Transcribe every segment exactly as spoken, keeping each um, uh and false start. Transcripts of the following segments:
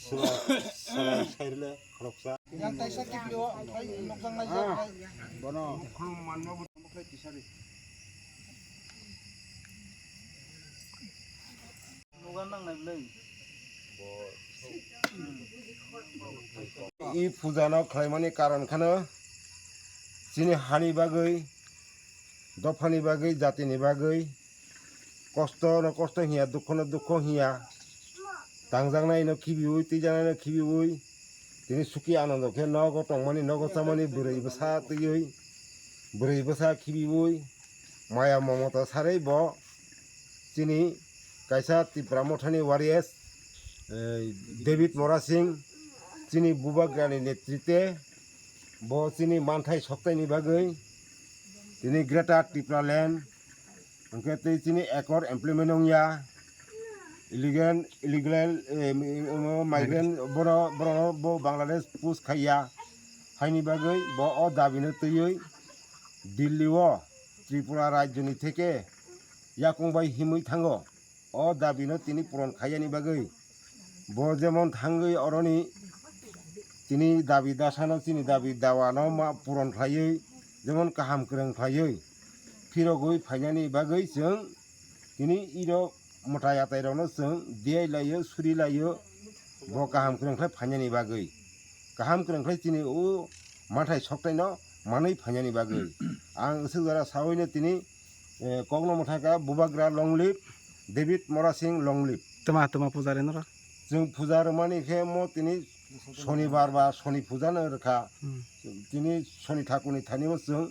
Sila, sila, sairle, khoroksa. Yang taisa kiphilwi o, khai nokjak naijak khai. Bono. Nugan nang nai bwlai. I puja no khlaimani karon khano chini hani bagwi, dophani bagwi, jatini bagwi, kosto no kosto hiya, dukho no dukho hiya, tangjaknai no khibiwi, twijaknai no khibiwi, tini suki anando khe nogo tongmani, nogo chamani, bwrwi bwsa twiwi, bwrwi bwsa khibiwi, maya momota sarwi bo chini kaisa Tipra Mothani warriors, eh, David Mora Singh, chini bubagrani netrite bo chini manthai soktaini bagwi tini Greater Tipraland, hwnkhe tei chini accord implement wngya, illegal, illegal, eh, migrant, boro, boro bo Bangladesh push khaiya, haini bagwi bo o dabino twiwi Delhi o Tripura rajyoni theke yakung bai himwi thango. O dabino tini puron khaiyani bagwi bo jemon thangwi oroni tini dabi dasano chini dabi dawano ma puron khlaiwi jemon kaham kwrwng khlaiwi phirogwi phainani bagwi chwng tini iro mwtai atai rokno chwng diyai laio, suri laio, bo kaham kwrwng khlai phainani bagwi, kaham kwrwng khlai chini o manthai soktaino manwi phainani bagwi. Ang aswk jora sawi no tini, eh, kokno mwthaka, bubagra long live, David Mora Singh long live. Tuma, tuma puja rw noro? Chwng puja rwmani khe mo tini Sonibar ba Soni puja no rwkha. Hmm. Tini Soni thakurni thani o chwng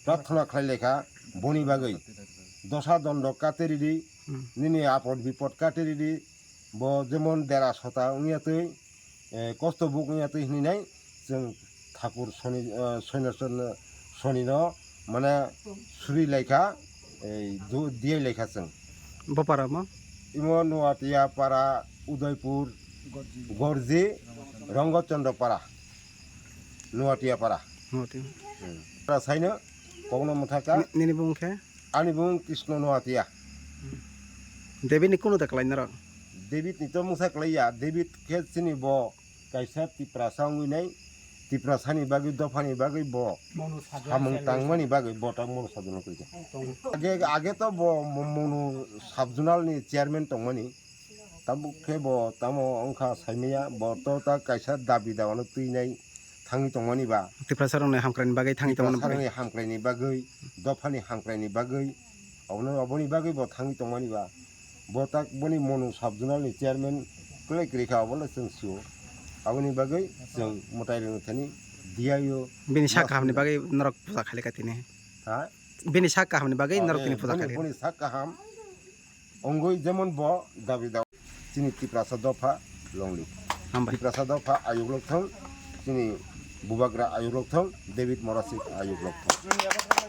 prarthana khlai laikha boni bagwi. Dosa dondo kate ridi, Hmm. nini apod bipod kate ridi, bo jemon dera sota wngya twi, eh, kosto buk wngya twi hinwi nai chwng thakur Soni, eh, Soino, Soino, Sonino mane suri laikha, ei, du-, diyai laikha chwng. Bopara mo? Imo Nuatia para, Udaipur, Gorji, Rongochandra para, Nuatia para. Nuatia. Hmm. Para saino kokno mwthaka. Ni-, nini bung khe? Ani bung Krishna Nuatia. David ni kunu da khlai norok? David ni to mungsa khlaiya, David khe chini bo kaisa Tiprasa wngwi nai, Tiprasani bagwi, dophani bagwi bo samung tangmani bagwi bo ta mono sabjunal kwrwi kha. Age, age to bo mo-, mono sabjunal ni chairman tongmani, tabuk khe bo tamo wngkha saimaya, bo to ta kaisa dabi dawano twi nai thangwi tongmani ba. Tiprasa rokni hamkraini bagwi thangwi tongmani bagwi. Tiprasa rokni hamkraini bagwi, dophani hamkraini bagwi, obono, oboni bagwi bo thangwi tongmani ba. Bo tak boni mono sub zonal ni chairman kwlai kwrwi kha, obono chwng sio. Aboni bagwi chwng mwtai rwngthani diyaio. Bini sak kahamni bagwi norok puja khalikha tini. Ha? Bini sak kahamni bagwi norok tini puja khalikha. Boni sak kaham wngwi jemon bo dabi daw. Chini Tiprasa dopha long live. Hambai. Tiprasa dopha ayuk lok thang, chini bubagra ayuk lok thang, David Morasik ayuk lok thang.